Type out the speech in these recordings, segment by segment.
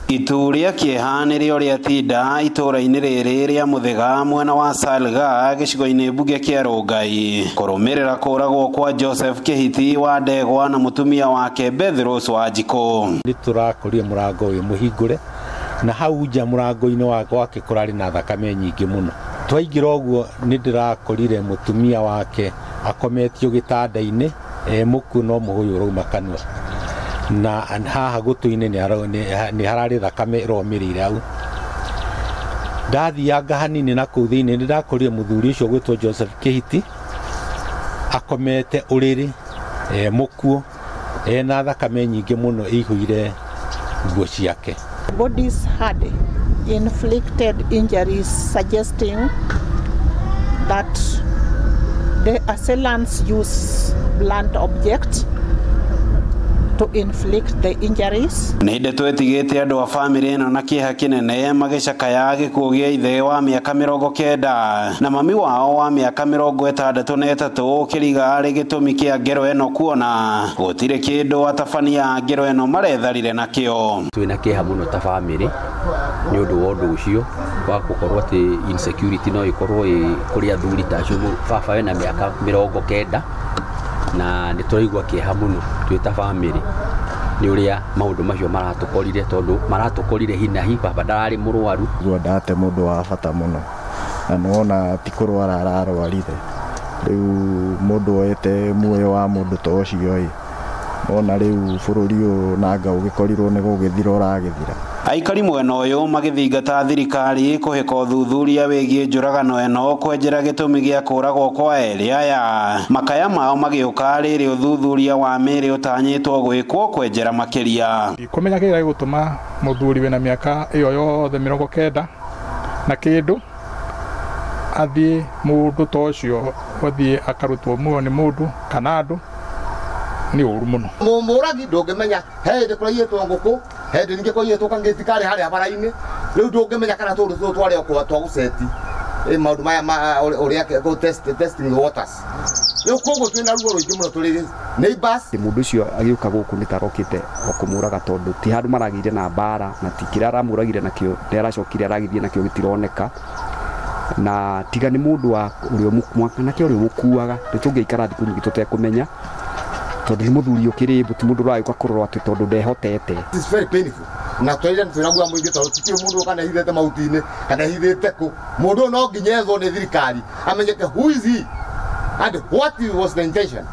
Itu rĩa kĩeha nĩrĩo rĩatinda itũũra-inĩ rĩrĩ rĩa Mũthĩga mwena wa Salga gĩcigo-inĩ mbunge kĩa Rongai kũrũmĩrĩra kũragwo kwa Joseph Kĩhiti wa Ndegwa na mũtumia wake Beth Rose Wanjikũ. Nĩ tũrakorire mũrango ũyũ mũhingũre na hau nja mũrango-inĩ wake kũrarĩ na thakame nyingĩ mũno. Twaingĩra ũguo nĩ ndĩrakorire mũtumia wake akometio gĩtanda-inĩ mũkuũ no mũhũyũ ũrauma kanua na haha gũtũ-inĩ nĩ hararĩ thakame ĩromĩrĩire hau. Ndathianga hanini na kũu thĩinĩ nĩ ndakorire mũthuri ũcio gwĩtwo Joseph Kĩhiti akomete ũrĩrĩ mũkuũ ena thakame nyingĩ mũno ĩihũire nguo ciake. Bodies had inflicted injuries suggesting that the assailants use blunt objects to inflict the injuries. Nĩ ndeto ĩtigĩte andũ a bamĩrĩ ĩno na kĩeha kĩnene magĩcakaya gĩkuũ gĩa ithe wa mĩaka 90 na mami wao wa mĩaka 63 kĩriga arĩ gĩtũmi kĩa ngero ĩno kuona gũtirĩ kĩndũ atabania a ngero ĩno maretharire nakĩo. Twĩna kĩeha mũno ta bamĩrĩ nĩ ũndũ wa ũndũ ũcio wa gũkorwo atĩ insecurity no ĩkorwo ĩ kũrĩ athuri ta acio. Baba wena mĩaka 90 na nĩ tũraigua kĩeha mũno twĩ ta bamĩrĩ nĩ ũrĩa maũndũ macio maratũkorire tondũ maratũkorire hinahi. Baba ndararĩ mũrwaru. Igua ndate mũndũ wa bata mũno na nĩwona ti kũrwara ararwarire. Rĩu mũndũ oete muoyo wa mũndũ ta ũcio ĩ wona rĩu bũrũri ũyũ nanga ũgĩkorirwo nĩ gũgĩthira ũragĩthira. Aikari mwena ũyũ magĩthingata thirikari kũhĩka ũthuthuria wĩgiĩ njũragano ĩno kwenjera gĩtũmi gĩa kũragwo kwa erĩ aya. Makaya mao magĩũka rĩrĩ ũthuthuria wa mĩĩrĩ ũtanyĩtwo gwĩkwo kwenjera makĩria. Kũmenya kĩrĩa gĩgũtũma mũthuri wĩna mĩaka ĩyo yothe 90 na kĩndũ athiĩ mũndũ ta ũcio athiĩ akarutwo muoyo nĩ mũndũ kana andũ nĩ ũru mũno. Mũragi ndũngĩmenya he hĩndĩ kũraiyĩtwo ngũkũ, he hĩndĩ ningĩ kũraiyĩtwo kangĩti karĩ harĩa bara-inĩ, rĩu ndũngĩmenya kana tũndũ tũtũ twarĩ o twa gũceti maũndũ maya ma ũrĩa testing waters. Rĩu koguo twĩna ruo rũingĩ mũno tũrĩ neighbors. Mũndũ ũcio agĩũka gũkũ nĩ tarokĩte o kũmũraga tondũ ti handũ maragĩire na mbara na ti kĩrĩa aramũragire nakĩo nĩ aracokire aragithie nakĩo gĩtironeka na tiga nĩ mũndũ wa ũrĩa mwanake ũrĩa ũmũkuaga nĩ tũngĩikara thikũ nyingĩ tũtekũmenya tondũ nĩ mũthuri ũkĩrĩ mbu ti mũndũ ũragĩũka kũrorwo atĩ tondũ ndehotete. It's very painful. Na twĩra twĩragua mũingĩ tondũ ti mũndũ kana hithĩte mahuti-inĩ kana hithĩte kũ. Mũndũ no nginya ethwo nĩ thirikari amenyeke who is he and what was the intention.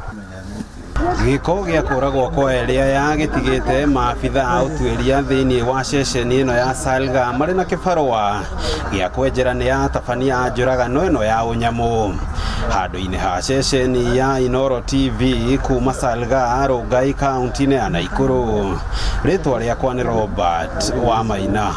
Gĩko gĩa kũragwo kwa erĩ aya gĩtigĩte maabitha a ũtuĩria thĩinĩ wa ceceni ĩno ya Salga marĩ na kĩbarũa gĩa kwenjera nĩ atabania a njũragano ĩno ya ũnyamũ. Handũ-inĩ ha ceceni ya Inooro TV kuma Salga, Rongai, kaunti-inĩ ya Naikuru. Rĩtwa rĩakwa nĩ Robert Wamaina.